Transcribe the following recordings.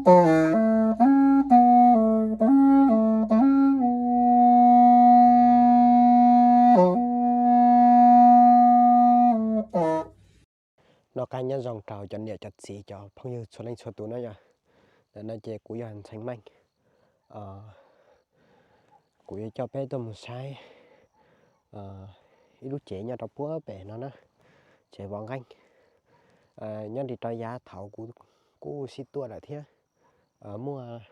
Noj qab nyob zoo rau cov niam cov txiv cov phooj ywg txhua leej txhua tus na yom. Ntawm no ces kuv yog Ntxhee Meej. Kuv yuav coj peb tuaj mus saib ib lub tsev nyob rau puag pem no na, tsev vov nqeeb. Nyob li rau yav thaum kuv kuj sib tuaj lawm thiab, muaj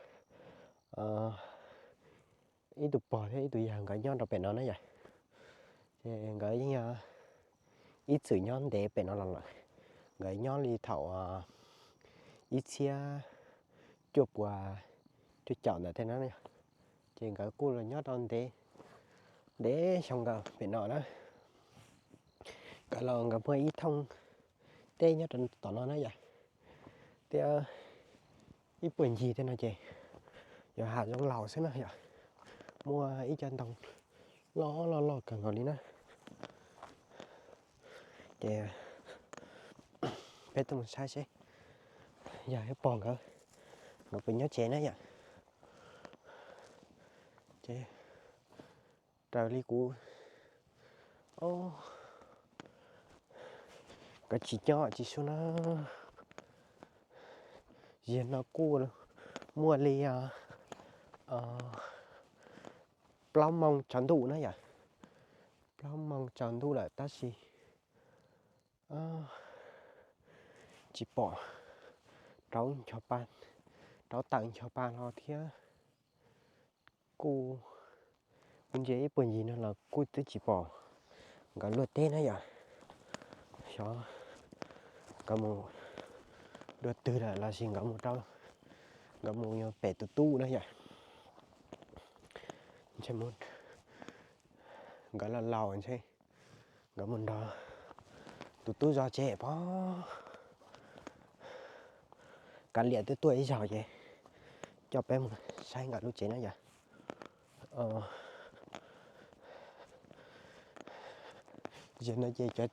ib tug pog thiab ib tug yawg nkawd nyob rau pem no na yom. Ces nkawd yeej yog ib txwm nyob ntev pem no los lawm. Nkawd nyob li thaum ib txhiab cuaj puas cuaj caum ntawm tej no. Ces nkawd kuj los nyob rau ntev, ntev xyoo nkaus pem no na. Nkawd los nkawd muaj ib thooj teb nyob rau tom no na yom, thiab ib puag ncig tej no ces yog hav zoov laus xwb na yom. Muaj ib co ntoo loj loj loj kawg nkaus li na. Ces peb tuaj mus saib seb yog thiab pog nkawd, nkawd puas nyob tsev na yom. Ces raws li kuv, nkawd tsis nyob tsis sub na. Ziag no kuj muaj li plaub moo tsaus ntuj na yom. Plaub moo tsaus ntuj lawm tab sis tsis pom rau ncho pa, rau tawm ncho pa hlo thiab. Kuj, kuv ntsia ib puag ncig no los kuj twb tsis pom nkawd luaj teb na yom. Xyov nkawd mus dua twg lawm los sis nkawd mus rau, nkawd mus pem tus tub na yom. Ntshe nkawd laus laus ntshe nkawd mus nrog tus tub zov tsev pob. Kav liam twb tuaj ib zaug ces coj peb mus saib nkawd lub tsev na yom. Zaum no ces cov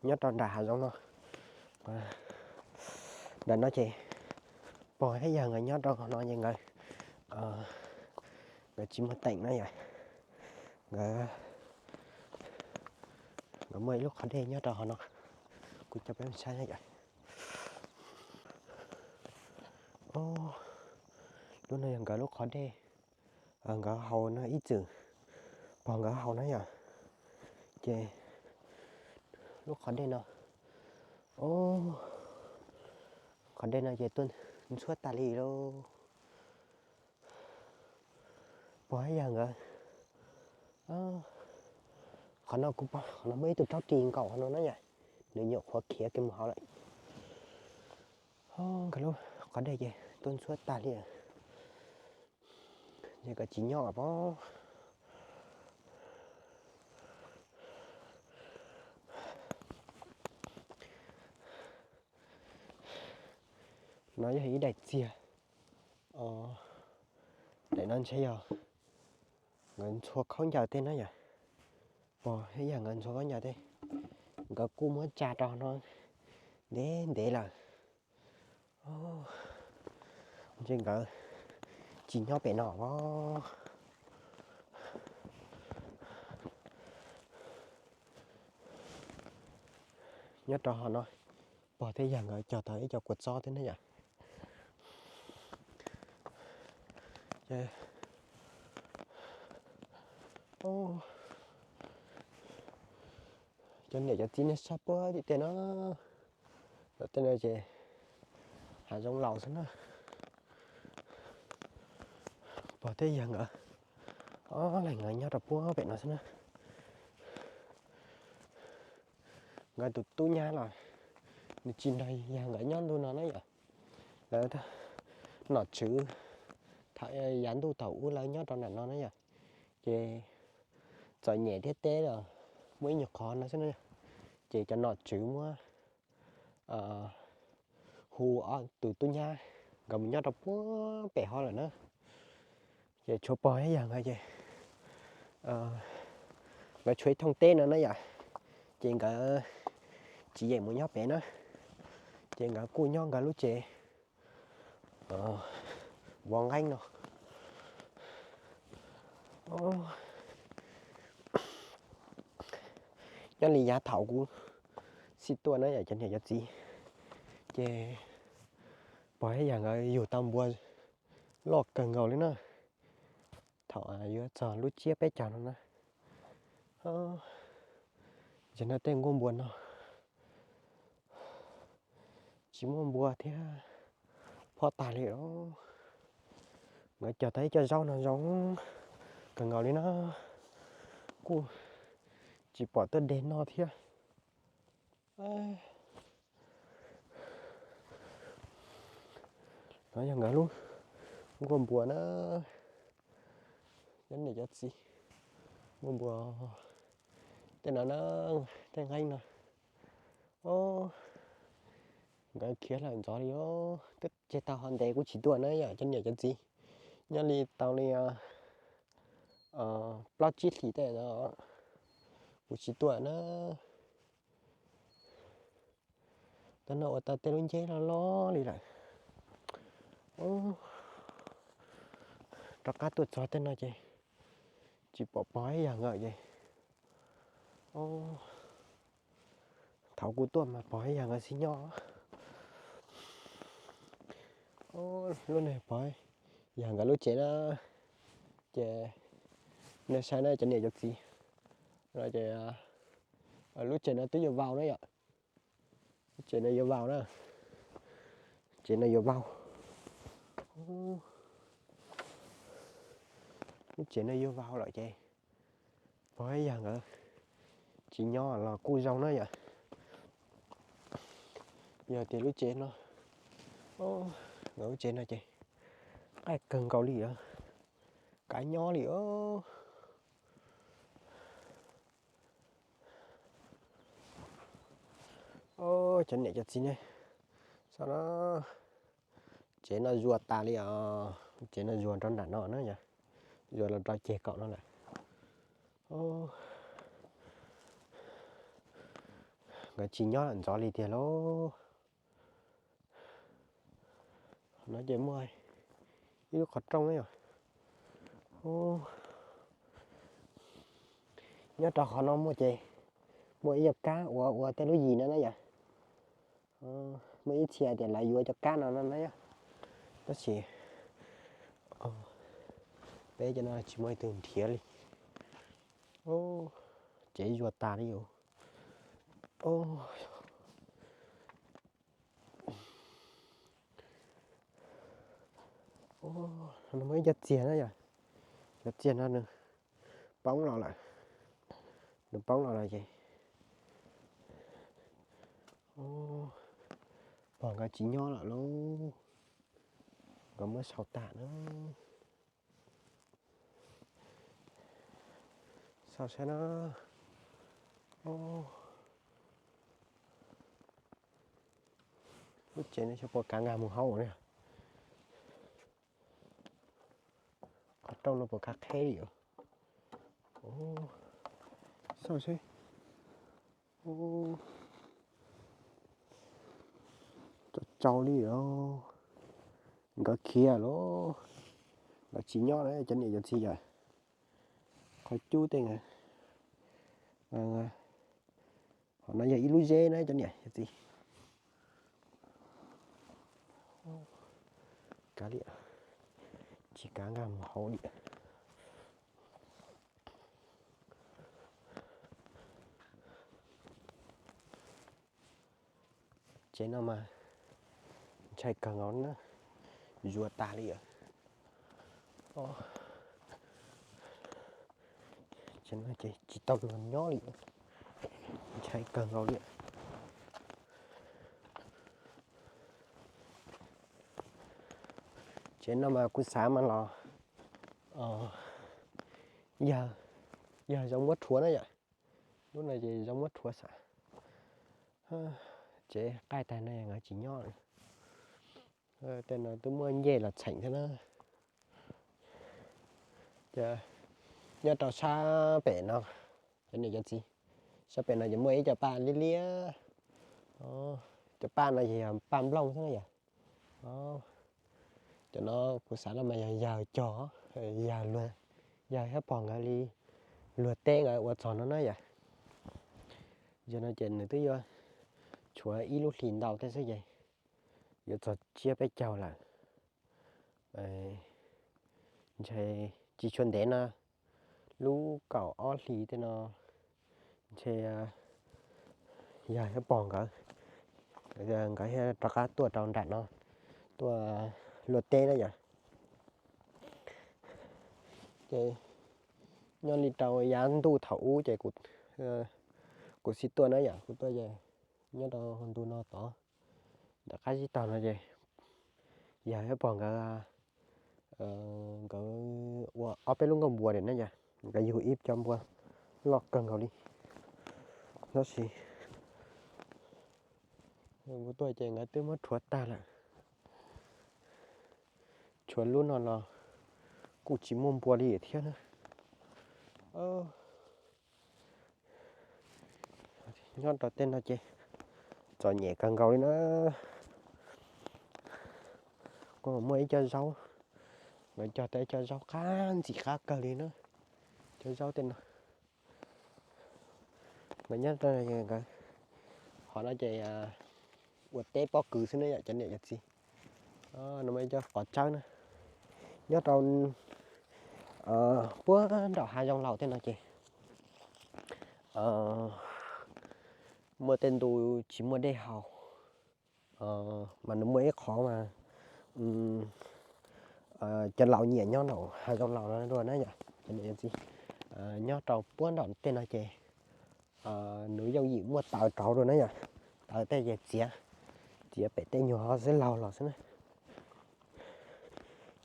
nyob rau nram hav zoov no, nram no ces pog thiab yawg nkawd nyob rau hauv no ces nkawd, nkawd tsis muaj teem na yom. Nkawd, nkawd muaj ib lub qhov dej nyob rau hauv no, kuv coj peb mus saib na yom. Lub no yog nkawd lub qhov dej, nkawd haus no ib txwm, pog nkawd haus na yom. Ces lub qhov dej no, qhov dej no ces tuaj ntxhuab tag li lauj. Pog thiab yawg nkawd, qhov no kuv pom qhov no muaj ib tug raub ris nkaum hauv no na yom, nws nyuam qhuav khiav kiag mus hauv lawm. Nkawd lub qhov dej ces tuaj ntxhuab tag li, ces nkawd tsis nyob pob. No yog ib daim txiag, daim no ntshe yog nkawd ntxhua khaub ncaws tej na yom. Pog thiab yawg nkawd ntxhua khaub ncaws tej, nkawd kuj muab tsa rau no ntev ntev lawm. Ntshe nkawd tsis nyob pem no os. Nyob rau hauv no, pog thiab yawg nkawd cog tau ib co kua txob thiab na yom. Cov niam cov txiv nej saib puag tim tej no, tej no ces hav zoov laus xwb na. Pog thiab yawg nkawd, ob leeg nkawd nyob rau puag pem no xwb na. Nkawd tus tub nyab los nws tsis nrog yawg nkawd nyob ntu no na yom. Lawv nom tswv thaum yav ntuj thaum ub lawv nyob rau nram no na yom, ces txom nyem thiab teb los muaj ib nyuag qhov no xwb na. Ces cov nom tswv muab hu ob tus tub nyab nkawd mus nyob rau puag pem hov lawm na. Ces tshuav pog thiab yawg nkawd ces nkawd tshuav ib thooj teb no na yom, ces nkawd tsis yeem mus nyob pem na. Ces nkawd kuj nyob nkawd lub tsev vov nqeeb no. Nyob li yav thaum kuv xij tuaj na yom cov niam cov txiv, ces pog ib yam nkawd yug tau npua loj kawg nkaus li na. Thaum yuav txog lub tsiab peb caug no na, ces no tej nkuaj npua no tsis muaj npua thiab, phob tag li os. Nkawd cog tau ib co zaub no zoo kawg nkaus li na, kuj tsis pom tuaj de noj thiab. No yog nkawd lub nkuaj npua na, cov niam cov txiv, nkuaj npua tej no na, tej nqeeb no. Nkawd khiav lawm ntxov li os, twb tseg tau ho ntev kuv tsis tuaj na yom cov niam cov txiv. Nyob li tau li plaub tsib hlis tej no kuv tsis tuaj na. Tam no ua tau tej lub nceb loj loj li lawm. Rov qab tuaj txog tej no ces tsis pom pog ib yam nkawd ces, thaum kuv tuaj mas pog ib yam nkawd xij nyob. Lub no pog ib yam nkawd lub tsev na, ces nej saib na cov niam cov txiv, ces lub tsev no twb yuav vau na yom. Lub tsev no yuav vau na, tsev no yuav vau. Lub tsev no yuav vau lawm ces pog ib yam nkawd tsis nyob los kuj zoo na yom. Yog tias lub tsev no, nkawd lub tsev no ces qaij kawg nkaus li os, kav nyob li os. Cov niam cov txiv ne, saib no, tsev no zuag tas li os, tsev no zuag rau nram no na yom, zuag los rau ceg kaum no lawm. Nkawd tsis nyob lawm ntxov li tiag lauj. No ces muaj ib lub qhov rooj na yom. Nyob rau qhov no muaj ces muaj ib co kab ua ua tej lub yim no na yom. Muaj ib txhia tias lawv yuav cov kab no no na yom. Tab sis peb cov no tsis muaj ib tug nrhiav li. Tsev zuag tas li os. No muaj ib co txiag na yom, cov txiag no nws poob los lawm, nws poob los lawm ces pog nkawd tsis nyob lawm lauj, nkawd muab sau tas na. Xauj saib na. Lub tsev no xyov puas kav nkag mus hauv ne. Qhov rooj no puas kav qheb li os. Xauj saib. Tsau tsau li os. Nkawd khiav lawm, nkawd tsis nyob lawm cov niam cov txiv yom. Qhov cub tej, qhov no yog ib lub zeb na cov niam cov txiv. Kav liam, tsis kav nkag mus hauv li. Tsev no mas ntshai kawg nkaus na, zuag tas li os. Tsev no ces tsis tau los nyob li, ntshai kawg nkaus li. Tsev no mas kuv xav mas los yog, yog zoo muab rhuav na yom. Lub no ces zoo muab rhuav xav. Tsev qaij tag no nkawd tsis nyob lawm. Tej no twb muab ncej los txheem thiab na. Ces nyob rau sab pem no, cov niam cov txiv, sab pem no ces muaj ib co paj liab liab, Cov paj no ces yog paj nplooj xwb na yom. Cov no kuv xav los mas yog yawg cog, yawg, yawg thiab pog nkawd li luag teb nkawd ua txog no na yom. Yog no ces nws twb yuav tshuav ib lub hlis ntau thiab xwb ces yuav txog tsiab peb caug lawm. Ntshe tsis tshua ntev no, lub kaum ob hlis tej no, ntshe yawg thiab pog nkawd, nkawd thiaj rov qab tuaj rau nram no, tuaj luaj teb na yom. Ces nyob li rau yav ntuj thaum ub ces kuv, kuv xij tuaj na yom, kuv tuaj ces nyob rau ntu no tod, ntawm qab zib taug no ces yawg thiab pog nkawd, nkawd ua ob peb lub nkuaj npua na yom, nkawd yug ib co npua loj kawg nkaus li. Tab sis kuv tuaj ces nkawd twb muab rhuav tag lawm. Tshuav lub no los kuj tsis muaj npua li thiab na. Nyob rau tej no ces txom nyem kawg nkaus li na. Kuj muaj ib co zaub, nkawd cog tau ib co zaub qab ntxim qab kawg li na. Cov zaub tej no, nkawd nyob, nkawd, qhov no ces ua teb pob kws xwb na yom cov niam cov txiv. No muaj ib co qov tsawb na. Nyob rau puag nram hav zoov laus tej no ces muaj tej ntu tsis muaj dej haus, mas nws muaj ib qhov mas cov laus nyiam nyob nraum hav zoov laus no dua na yom. Nyob rau puag nram tej no ces nws yooj yim muaj taws rauv dua na yom. Taws tej ces txiav, txiav pem tej nyuag hov xwb laug los xwb na.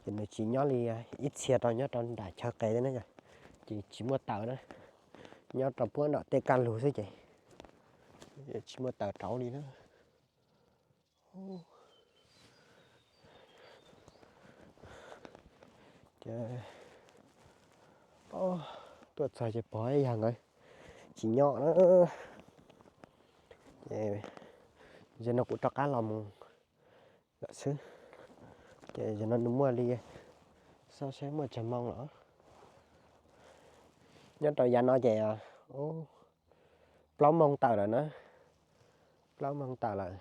Ces nws tsis nyob li ib txhia rau nyob rau nram chaw qes na yom, ces tsis muaj taws na. Nyob rau puag nram tej kaj lug xwb ces tsis muaj taws rauv li na. Ces tuaj txog ces pog ib yawg nkawd tsis nyob na. Ces zaum no kuv rov qab los mus lawm xwb. Ces zaum no nws muaj li, xauj saib muaj tsawg moo lawm. Nyob rau yav no ces plaub moo tawm lawm na, plaub moo tawm lawm.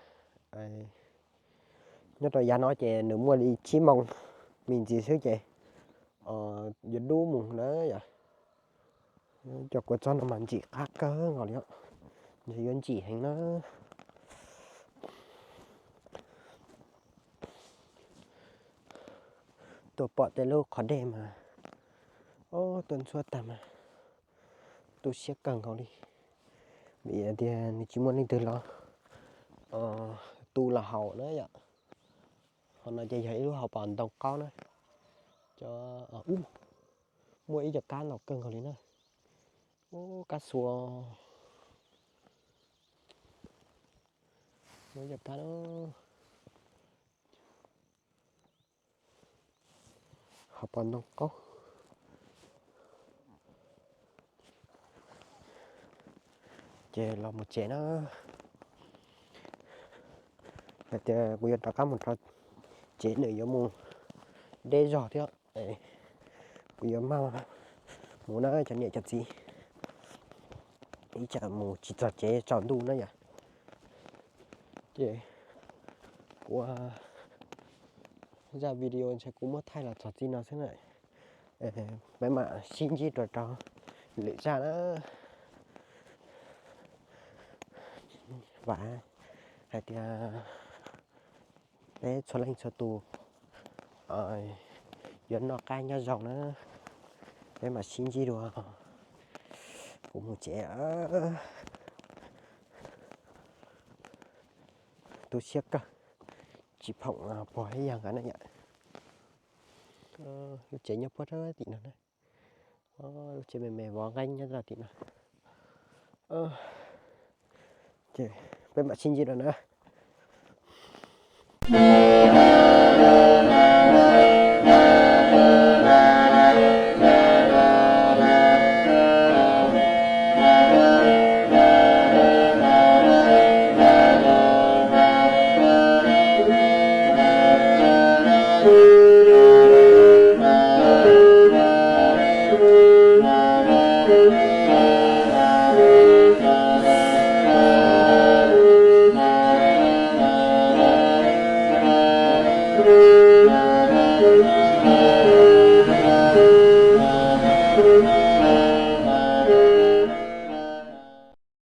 Nyob rau yav no ces nws muaj li tsib moo me ntsis xwb ces yuav dub mus na yom. Cov kua txob no mas ntsim qab kawg nkaus li, ntshe yuav ntsim heev na. Tuaj pom tej lub qhov dej mas, o, tuaj ntxhuab tag mas tu siab kawg nkaus li, vim tias nws tsis muaj leej twg los tu los haus na yom. Qhov no ces yog ib lub hauv paus ntoo qaub na, cov, muaj ib co kab ntau kawg nkaus li na. Ub, kab xua, muaj ib co kab, hauv paus ntoo qaub. Ces los mus tsev na, hais tias kuv yuav rov qab mus rau tsev, nws yuav mus deb zog thiab. Kuv yuav maj mus na cov niam cov txiv, ib tsam mus tsis txog tsev tsaus ntuj na yom. Ces kuv zaj video ntshe kuv muab thaij los txog txij no xwb na. Peb mam sib ntsib dua rau lwm zaj na. Vam hais tias peb txhua leej txhua tus yuav noj qab nyob zoo na. Peb mam sib ntsib dua. Kuv mus tsev. Tu siab kawg, tsis phoom pog ib yawg nkawd na yom. Lub tsev nyob puag tim no na. Lub tsev me me vov nqeeb nyob tim no. Ces peb mam sib ntsib dua na.